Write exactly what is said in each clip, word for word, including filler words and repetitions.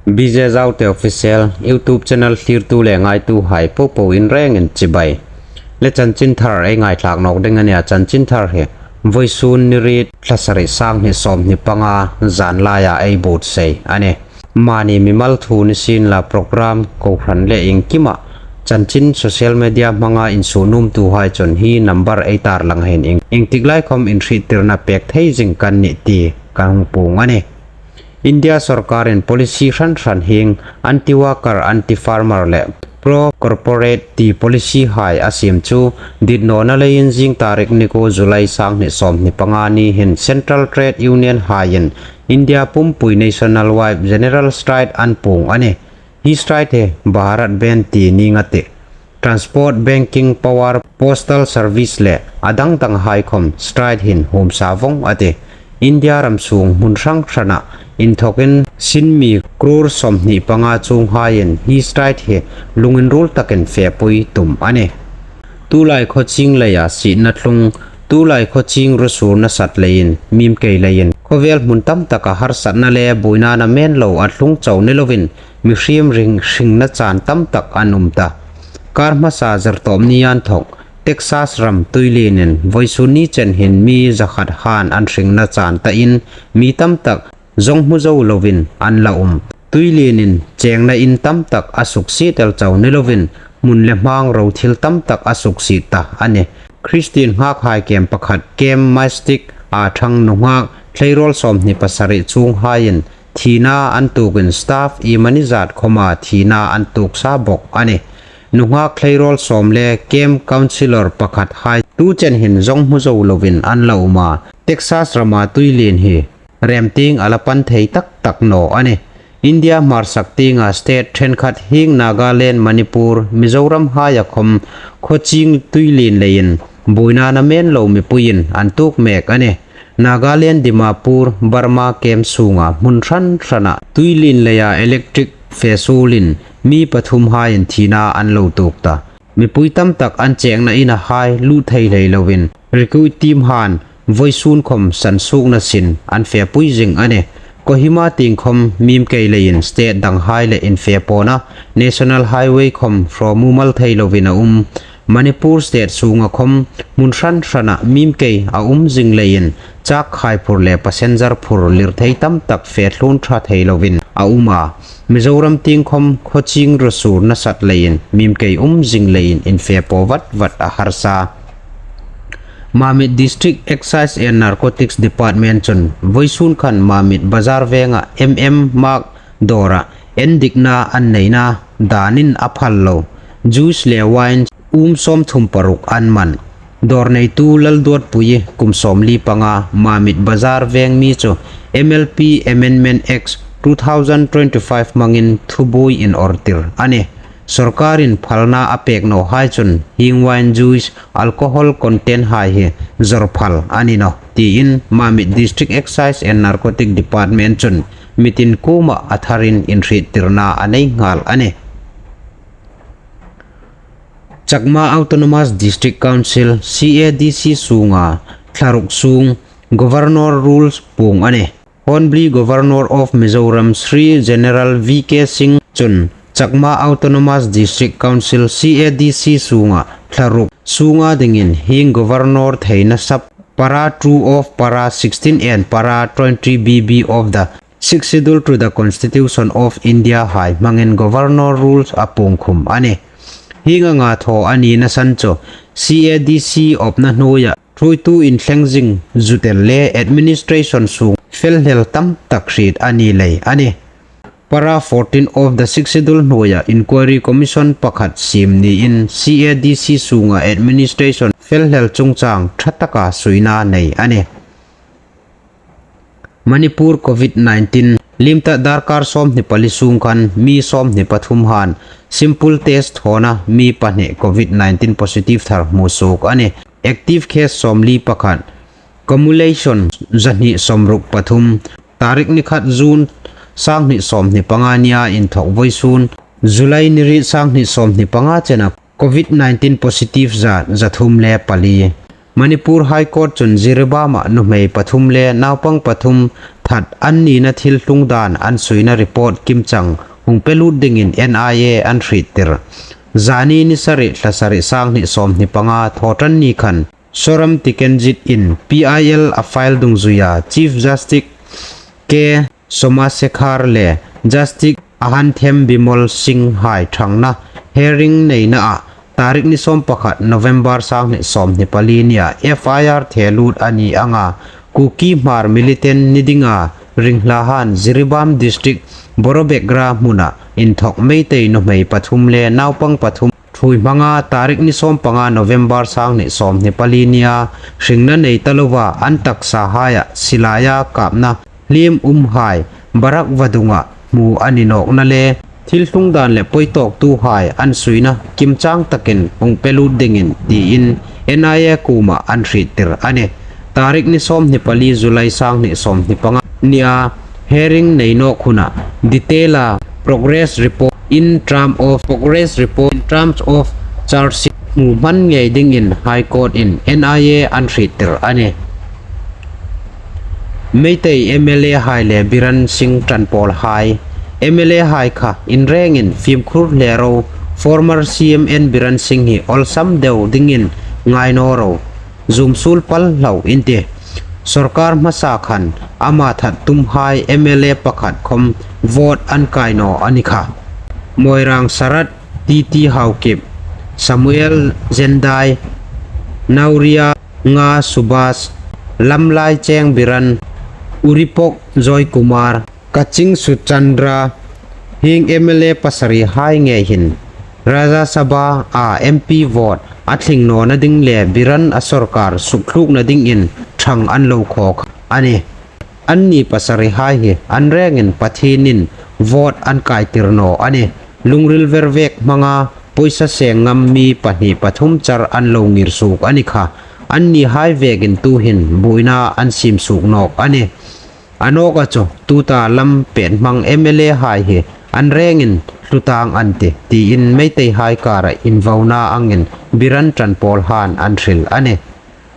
B J Zaute Official YouTube channel thlirtu le ngaituhai popo in rengin chibai. Le chanchinthar ei ngaithlak nawk ding a nia, chanchinthar hi vawisun ni riet thla sari, sanghni sawmhni panga zan laia ei buotsai a nih. Mani mimal thu ni sienla, program kohran le iengkima chanchin social media hmanga insuo nuomtuhai chun hi number ei tarlang hin ieng, iengtik lai khom inhriettirna pek thei zing kan nih ti kan hung puong a nih. India sawrkarin policy hran hran hieng anti-worker, anti-farmer le pro-corporate ti policyhai a siem chu dit nawna leiin zing tarik ni kuo July, sanghni sawmhni panga ni hin Central Trade Union haiin India pumpui nationwide general strike an puong a nih. Hi strike hi Bharat Bandh ti ning a tih. Transport, banking, power, postal service le a dang danghai khom strike hin huomsa vong a tih. India ram sung hmun hrang hrana inthokin sin mi crore sawmhni panga chuonghaiin hi strike hi lunginruol takin fepui tum a nih. Tulai khawching leia sietna tlung, tulai khawching ruo sur nasat leiin, mimkei leiin khawvel hmun tam taka harsatna le buoina namen lo a tlung chau ni loin, mihriem ring hringna chan tam tak an um ta. Kar hmasa Zirtawpni inthok Texas ram tuilienin vawisun ni chen hin mi zakhat han an hringna chan tain, mi tam tak zawng hmu zo loin an la um. Tuilienin chengna in tam tak a suksiet el chau ni loin, hmun le hmang ro thil tam tak a suksiet ta a nih. Christian nghakhai camp pakhat, Camp Mystic a ṭhang nunghak tleirawl sawmhni pasari chuonghaiin thina an tuokin, staff iemani zat khoma thina an tuok sa bok a nih. Nunghak tleirawl sawm le camp counselor pakhathai tu chen hin zawng hmu zo loin an la um a. Texas rama tuilien hi remtieng a la pan thei tak tak naw a nih. India hmarsak tienga state ṭhenkhat hieng Nagaland, Manipur, Mizoramhaia khom khawching tuilien leiin buoina namen lo mipuiin an tuok mek a nih. Nagaland Dimapur, Burma camp sunga hmun hran hrana tuilien leia electric fe suolin mi pathumhaiin thina an lo tuok ta. Mipui tam tak an chengna inahai lut thei hlei loin, rescue team han vawisun khom sansuokna sin an fepui zing a nih. Kohima tieng khom mimkei leiin state danghai le infepawna, National Highway khom hraw mumal thei loin a um. Manipur state sunga khom hmun hran hrana mimkei a um zing leiin, chak khai phur le passenger phur lirthei tam tak fe thlun ṭha thei loin a um a. Mizoram tieng khom khawching ruo sur nasat leiin mimkei um zing leiin infepaw vat vat a harsa. Mamit District Excise and Narcotics Department chun vawisun khan Mamit Bazar venga M M Mark dawra endikna an neina danin a phal lo juice le wine um sawmthum paruk an man. Dawr neitu Lalduatpuii, kum sawmli panga, Mamit Bazar veng mi chu M L P Amendment Act two thousand twenty-five hmangin thubuoi inawrtir a nih. Sawrkarin phalna a pek nawhai chun hieng wine, juice, alcohol content hai hi zawr phal a ni nawh, tiin Mamit District Excise and Narcotic Department chun mitin kuoma a tharin inhriettirna a nei nghal a nih. Chakma Autonomous District Council, C A D C sunga thlaruk sung Governor Rules puong a nih. Honorary Governor of Mizoram Shri General V K Singh chun Chakma Autonomous District Council, C A D C sunga thlaruk sunga dingin hieng Governor theina sap Para two of Para sixteen and Para twenty B B of the Sixth Schedule to the Constitution of India hai hmangin Governor Rules a puong khum a nih. Hieng anga thaw a nina san chu C A D C awpna hnuoia ṭhuoitu inthleng zing zutel le administration sung felhlel tam tak hriet a ni lei a nih. Para fourteen of the Sixth Schedule hnuoia Inquiry Commission pakhat siem niin C A D C sunga administration felhlel chungchang ṭha taka suina nei a nih. Manipur Covid nineteen limta darkar sawmhni pali sung khan mi sawmhni pathum han simple test thawna mi pahni Covid nineteen positive thar hmusuok a nih. Active case sawmli pakhat, cumulation zahni sawmruk pathum, tarik ni khat June sanghni sawmhni panga nia inthok vawisun July ni riet sanghni sawmhni panga chena Covid nineteen positive zat zathum le pali. Manipur High Court chun Jiribam-a nuhmei pathum le naupang pathum that an nina thil tlung dan an suina report kimchang hung pe lut dingin N I A an hriettir. Zani ni sari thla sari sanghni sawmhni panga Thawṭanni khan Soram Tikenjit-in P I L a file dungzuia Chief Justice K Somasekhar le Justice Ahanthem Bimol Singh hai ṭhangna hearing neinaa tarik ni sawmpakhat November sanghni sawmhni pali nia F I R thelut a ni anga Kuki Hmar militant ni dinga ringhlahan Jiribam District Borobegra hmuna inthok Meitei nuhmei pathum le naupang pathum ṭhuoi hmanga tarik ni sawmpanga November sanghni sawmhni pali nia hringna nei ta lova an taksahaia silaia kapna hlim umhai barak vadunga hmu a ni nawkna le thil tlung dan le pawi tawktuhai an suina kimchang takin hung pe lut dingin tiin N I A kuoma an hriettir a nih. Tarik ni sawmhni pali July sanghni sawmhni panga nia hearing nei nawk huna detail-a progress report in term of progress report in terms of charge sheet hmu hman ngei dingin High Court-in N I A an hriettir a nih. Meitei M L A hai le Biren Singh ṭan pawl hai M L A hai kha inrengin fimkhur hle ro, former C M N Biren Singh hi awlsam deu dingin ngai naw ro, zumsul pal hlau in tih. Sorkar hmasa khan ama that tumhai M L A pakhat khom vote an kai naw a ni kha. Moirang Sarat, T T Haokip, Samuel Jendai, Nauria Nga Subhas, Lamlai Cheng Biren, Uripok Joy Kumar, Kaching Suchandra, hieng M L A pasari hai ngei hin Rajya Sabha-a M P vote a tling nawna ding le Biren-a sorkar sukthlukna dingin ṭhang an lo khawk a nih. Anni pasari hai hi an rengin Pathienin vote an kaitir naw a nih. Lungril vervek hmanga pawisa seng ngam mi pahni pathum char an lo ngir suok a ni kha. Anni hai vekin tuhin buoina an siem suok nawk a nih. A nawka chu tuta lam pet hmang M L A hai hi an rengin hlutang an tih, tiin Meitei hai kara invona angin Biren ṭan pawl han an hril a nih.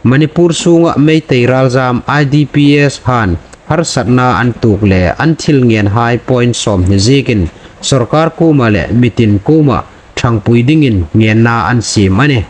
Manipur sunga Meitei ralzam I D P S han harsatna an tuok le an thil ngen hai point sawmhni ziekin sorkar kuoma le mitin kuoma ṭhangpui dingin ngenna an siem a nih.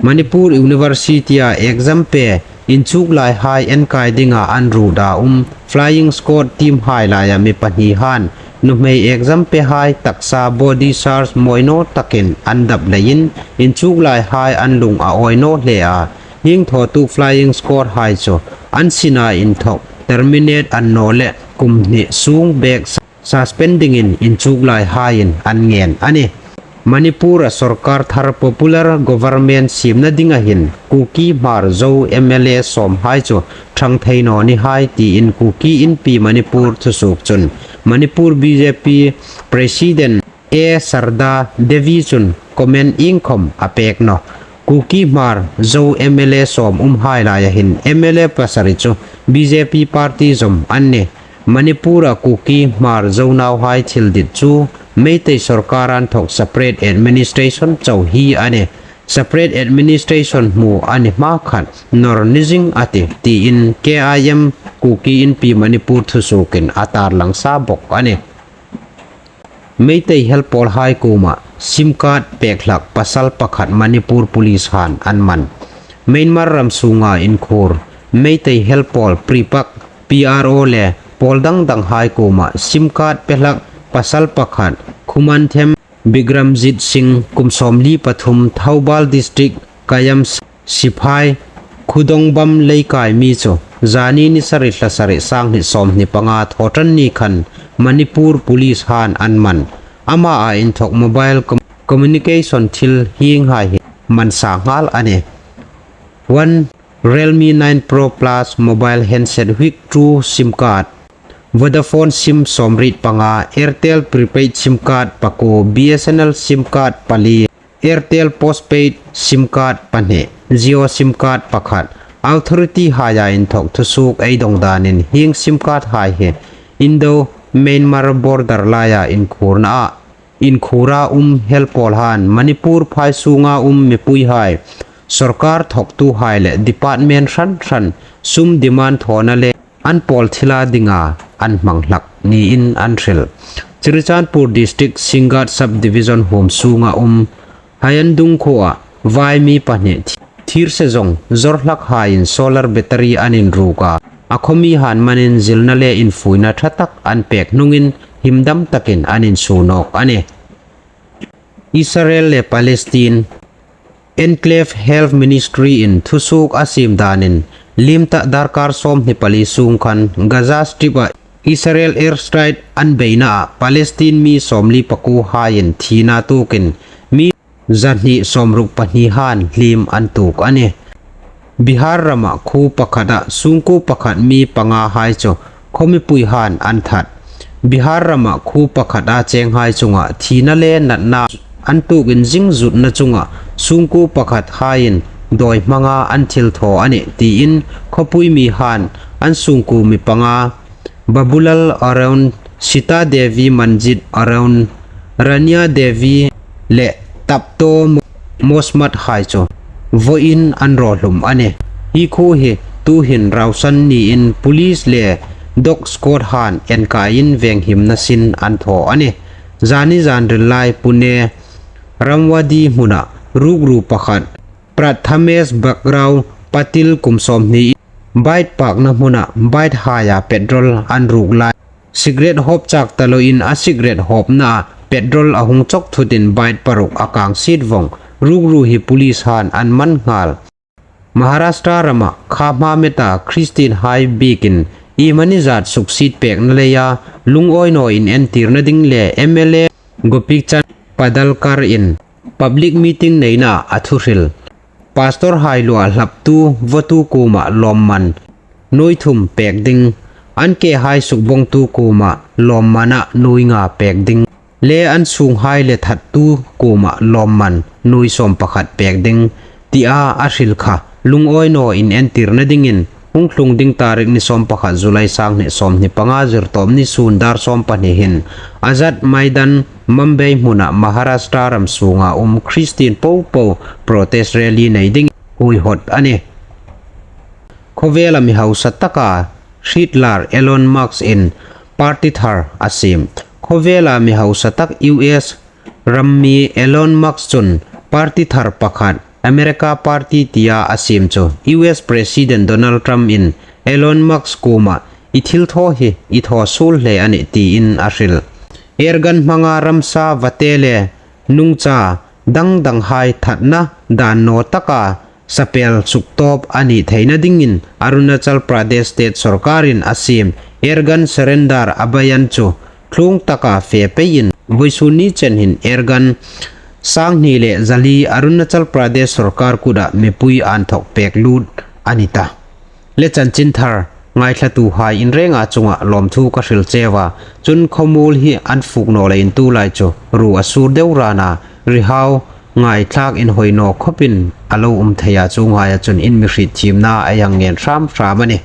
Manipur University-a exam pe inchuklaihai enkai dinga an ruota um flying squad team hai laia mi pahni han nuhmei exam pehai taksa body search mawi naw takin an dap leiin inchuklaihai an lung a awi naw hle a, hieng thawtu flying squad hai chu an sina inthok terminate an naw le kum hni sung bek suspend dingin inchuklaihaiin an ngen a nih. Manipur-a sorkar thar popular government siemna dinga hin Kuki Hmar Zo M L A sawmhai chu ṭhang thei naw ni hai tiin Kuki Inpi Manipur thusuok chun Manipur B J P President A Sarda Devi chun comment iengkhom a pek nawh. Kuki Hmar Zo M L A sawm umhai laia hin M L A pasari chu B J P party zawm an nih. Manipur-a Kuki Hmar Zo nauhai thil dit chu Meitei sorkar inthok separate administration chau hi a nih. Separate administration hmu a ni hma khan nawr ni zing a tih, tiin K I M Kuki Inpi Manipur thusuokin a tarlang sa bawk a nih. Meitei helpawlhai kuoma SIM card pek hlak pasal pakhat Manipur Police han an man. Myanmar ram sunga inkhur Meitei helpawl PREPAK, P R O le pawl dang danghai kuoma SIM card pe hlak pasal pakhat Khumanthem Bikramjit Singh kum sawmli pathum Thoubal District Kayam Siphai Khudongbam Leikai mi chu zani ni sari thla sari sanghni sawmhni panga Thawṭanni khan Manipur Police han an man. Ama a inthok mobile com-, communication thil hienghai hi man sa nghal a nih. One Realme nine Pro Plus mobile handset with two SIM card, Vodafone SIM sawmriet panga, Airtel prepaid SIM card pakuo, B S N L SIM card pali, Airtel postpaid SIM card pahni, Jio SIM card pakhat. Authority haia inthok thusuok ei dong danin hieng SIM card hai hi Indo-Myanmar border laia inkhurna a, inkhura um helpawl han Manipur phai sunga um mipuihai sawrkar thawktuhai le department hran hran sum demand thawna le an pawl thila dinga an hmang hlak niin an hril. Churachandpur District Singngat Subdivision huom sunga um Hayandung khuoa vai mi pahni thi-, thir se zawng zawr hlak haiin solar battery an inruk a, a khaw mi han manin zilna le infuina ṭha tak an pek hnungin himdam takin an insuo nawk a nih. Israel le Palestine Enclave Health Ministry in thusuok a siem danin, lim ta darkar sawmhni pali sung khan Gaza Strip-a Israel airstrike an beina a Palestine mi sawmli pakuo haiin thina tuokin mi zahni sawmruk pahni han hlim an tuok a nih. Bihar rama khuo pakhata sungkuo pakhat mi panga hai chu khaw mipui han an that. Bihar rama khuo pakhata chenghai chunga thina le natna an tuok inzing zutna chunga sungkuo pakhat haiin dawi hmanga an thil thaw a nih tiin khawpui mi han an sungkuo mi panga Babulal Oraon, Sita Devi Manjit Oraon, Rania Devi le Tapto Mosmat hai chu vawiin an raw hlum a nih. Hi khuo hi tuhin rausan niin police le dog squad han enkaiin venghimna sin an thaw a nih. Zani zanril lai Pune Ramwadi hmuna rukru pakhat Prathamesh Bagrao Patil kum sawmhni bike parkna hmuna bike haia petrol an ruk lai cigarette hawp chak ta loin a cigarette hawpna a petrol a hung chawk thutin bike paruk a kang sit vawng. Rukru hi police han an man nghal. Maharashtra rama kha hma meta Christian hai biekin iemani zat suksiet pekna leia lungawi naw inentirna ding le M L A Gopichand Padalkar in public meeting neina a thu hril. Pastor hai lua hlaptu votu kuoma lawmman nuoi thum pek ding, an ke hai sukbawngtu kuoma lawmmana nuoi nga pek ding, le an sunghai le thattu kuoma lawmman nuoi sawm pakhat pek ding, tia a hril kha lungawi naw inentirna dingin hung tlung ding tarik ni sawm pakhat July sanghni sawmhni panga Zirtawpni sun dar sawm pahni hin Azad Maidan Mumbai hmuna Maharashtra ram sunga um Christian popo protest rally nei ding huihawt a nih. Khawvela mi hausa taka hrietlar Elon Musk in party thar a siem. Khawvela mi hausa tak U S ram mi Elon Musk chun party thar pakhat America Party tia a siem chu U S President Donald Trump in Elon Musk kuoma i thil thaw hi i thaw suol hle a nih tiin a hril. Airgun hmanga ramsa vate le nungcha dang dang hai thatna dan naw taka sapel suktawp a ni theina dingin Arunachal Pradesh State sawrkarin a siem Airgun Surrender Abhiyan chu tlung taka fe peiin vawisun ni chen hin airgun sanghni le zali Arunachal Pradesh sawrkar kuta mipui an thawk pek lut a ni ta. Le chanchin thar ngaithlatuhai in renga chunga lawmthu ka hril cheu a, chun khawmuol hi an fuk naw leiin tulai chu ruo a sur deu rana, rihau ngaithlak inhawi naw khawpin a lo um thei a, chu ngaia chun in mi hriet thiemna a hang ngen hram hram a nih.